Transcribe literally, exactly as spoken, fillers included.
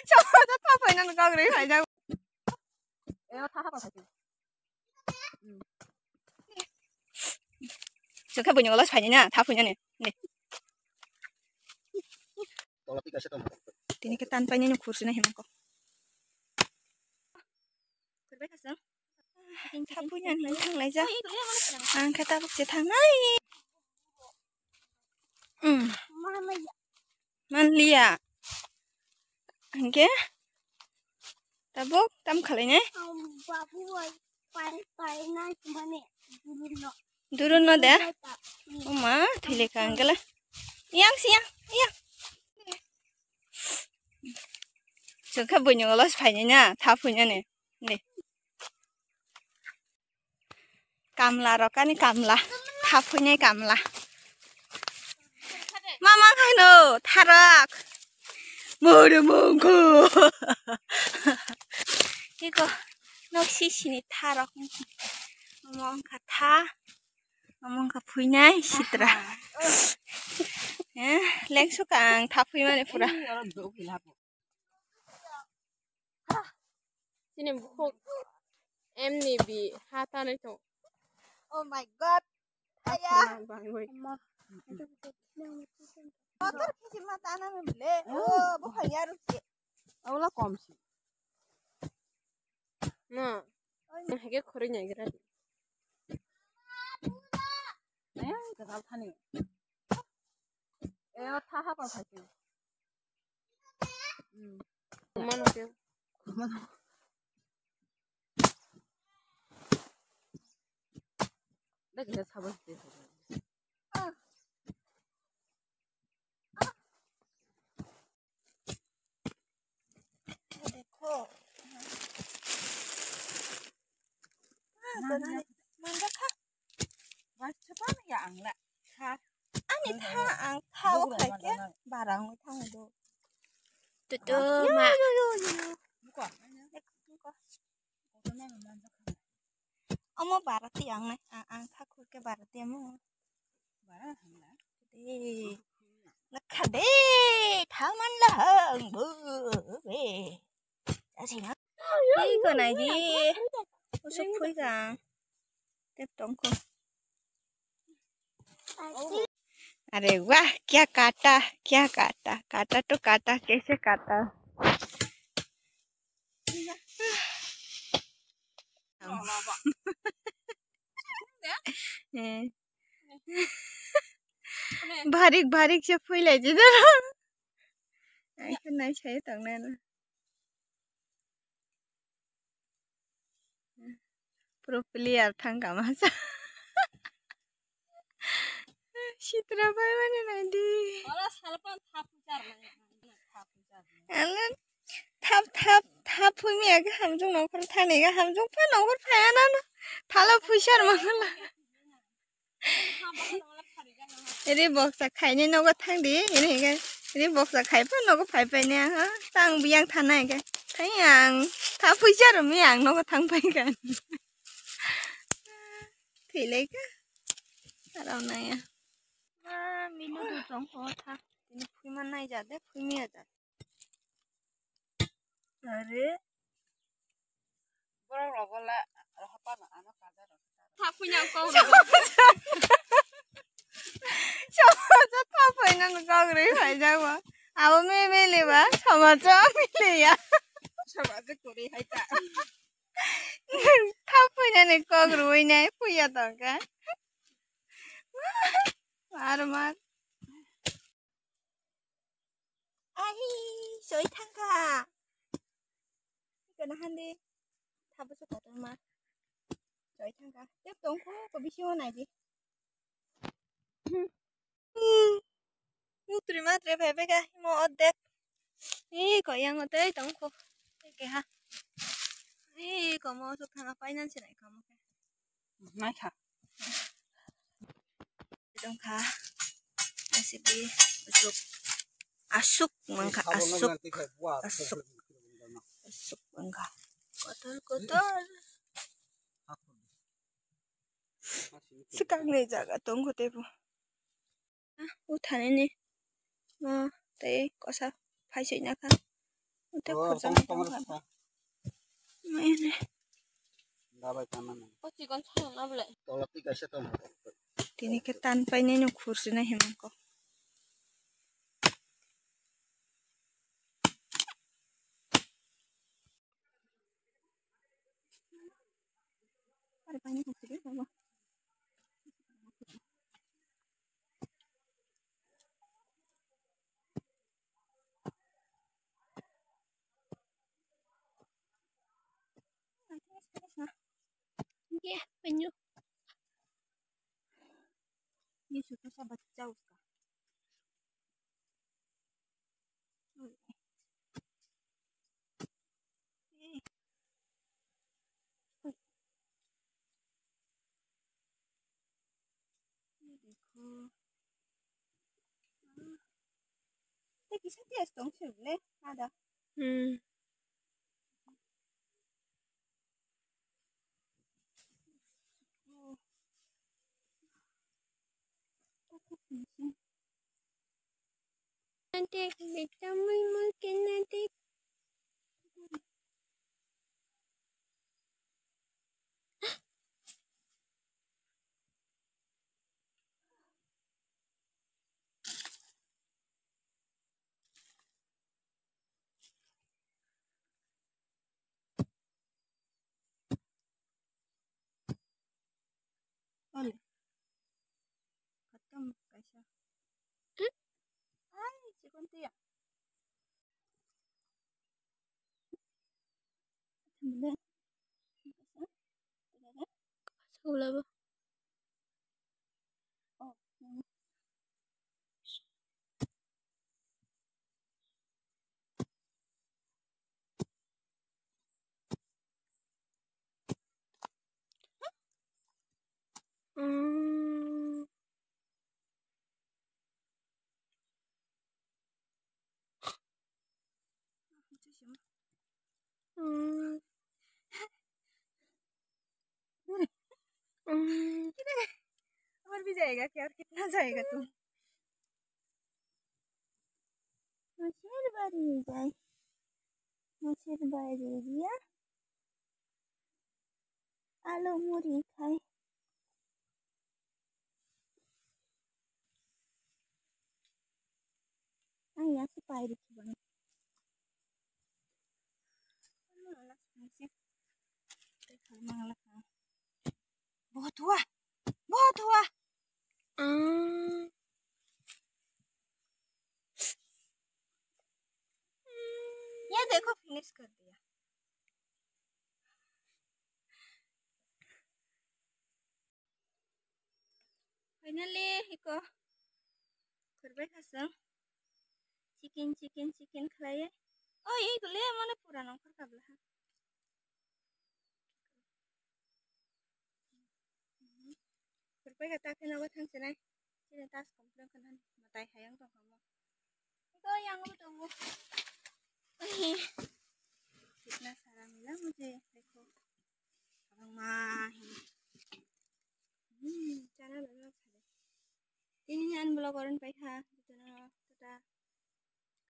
Somoja tha phaina nang kok rwi phaijak. Chwkha buino los phaini na tha phaina ni. Tini khe tan painani khurchina hinwi kok. Thapuinani hinwi thanglaijak. Ang khe tabuk se thangnai. Manliya. Hingke tabuk tam khlainai. Durunno de. Oma thwileka hingkela. Yang si yang, yang. Chwkha buino los phainai na, thapuinani. Ni. Kamla rok ani kamla. Thapuinai kamla. Mama khaino tharok. Moro mongko. Iko nok sisini tharok. Mama wngkha tha. Mama wngkha phuinai sitra. Eh, lengsu kang thapuimani pura. Chini bukhuk M ni bi ha tanai tong. Oh my God. Aya. Bangwi. Motor kisi ma tana me bile. Oh, bukhang ya ruk si. Awla kom si. No. Oi. Hege khori nyai gira. Eh, gadal thani. Eh, tha ha pa phai. Hmm. Mano ke. Dak kita sabar sih. Dekho. Ah, manja kha. Ani tha ang tha o khai khe barang thang do. Tutu ma. Omo barati ang nai ang ang tha khur khe barati amo. Bara hangla. Nakha de tha man la hang bu be. Asi na. Ei ko nai di. Usuk phui ka. Tep tong ko. अरे वाह, क्या काटा, क्या काटा, काटा तो काटा, कैसे काटा? Barik barik se phuilai di doro. Ai khe nai sai tong nai na. Pro player thang kama sa. Sitra bai mani nai di. Ora salpan thap pujar nai. Thap pujar nai. Alan thap thap thap phui mi age hamjung nongkhor thani ga hamjung pa nongkhor phaya na na. Thala phuisar mangala. Ri boksa khaini nogo thang di, ini hingke ri boksa khai pa nogo phai pai ne ha. Tang biyang thana hingke thai ang tha phuisa rumi ang nogo thang pai kan. Thilai ka arau naya. Ma minu du tong ko tha. Ini phui man nai ja de, phui mi ja. Are. Borok rogo la rohapano ano kaja rok. Tha phuina kok rwi. Somoja tha phuina kok rwi phai jago. Abo me mele ba somoja mele ya. Somoja kuri hai ta. Tha phuina ni kok rwi nai phuya tongka. Mar mar. Ai, soi thangkha. Kana hande. Thabo se kotor ma. Soi thangkha. Tep tongkho ko bisingo nai di. Mutri matre phai phai kha mo odek. Ei ko yang tei tongkho. Ke ha. Ei ko mo suk thana painan se nai kha mo. Naikha. Tongkha. Asiki asuk. Asuk mangkha asuk. Asuk. Asuk mangkha. Kotor kotor. Swkang ni jaga tongkho tebo. Uthani ni. Ah, tei kosa phaisoina kha. Tei Oh, khorjaknai tong, tong tong kha. Maya ne. Dabai tama nang. O chikon chana na bwle. Tola twi kaisa tong. Tini khe tan painai no khursinai himang ko. ये देखो। हाँ। ये किसे दिया स्टोन से ले? आधा। हम्म। ओ। Nanti kita main mungkin nanti. Ole. Khatam kaisa. Hmm? Ai, chikon tiya. Kaisa ulabo. Oh, hmm. Mm. Mm. Mm. और भी जाएगा क्या? और कितना जाएगा तू? মাছের বাড়ি যাই। মাছের বাড়ি গিয়া আলু মুড়ি খাই। Ang ya si pai di kibang. बहुत हुआ, बहुत हुआ। Mm. ये देखो, finish कर दिया। Finally, iko khurbai khasung. Chicken, chicken, chicken khlaiye. Oh, iko le mane pura nongkhor kabla ha. Khurbai kha ta khe nogo thang sinai. Chini tas complain kha nani matai hayang tong kha mo. Iko yang bo tongo. Ai. Kitna sara mila mujhe, dekho. Abang ma hi. Hmm, chana bana khade. Tini ni unblock oron pai kha. Jotono tata.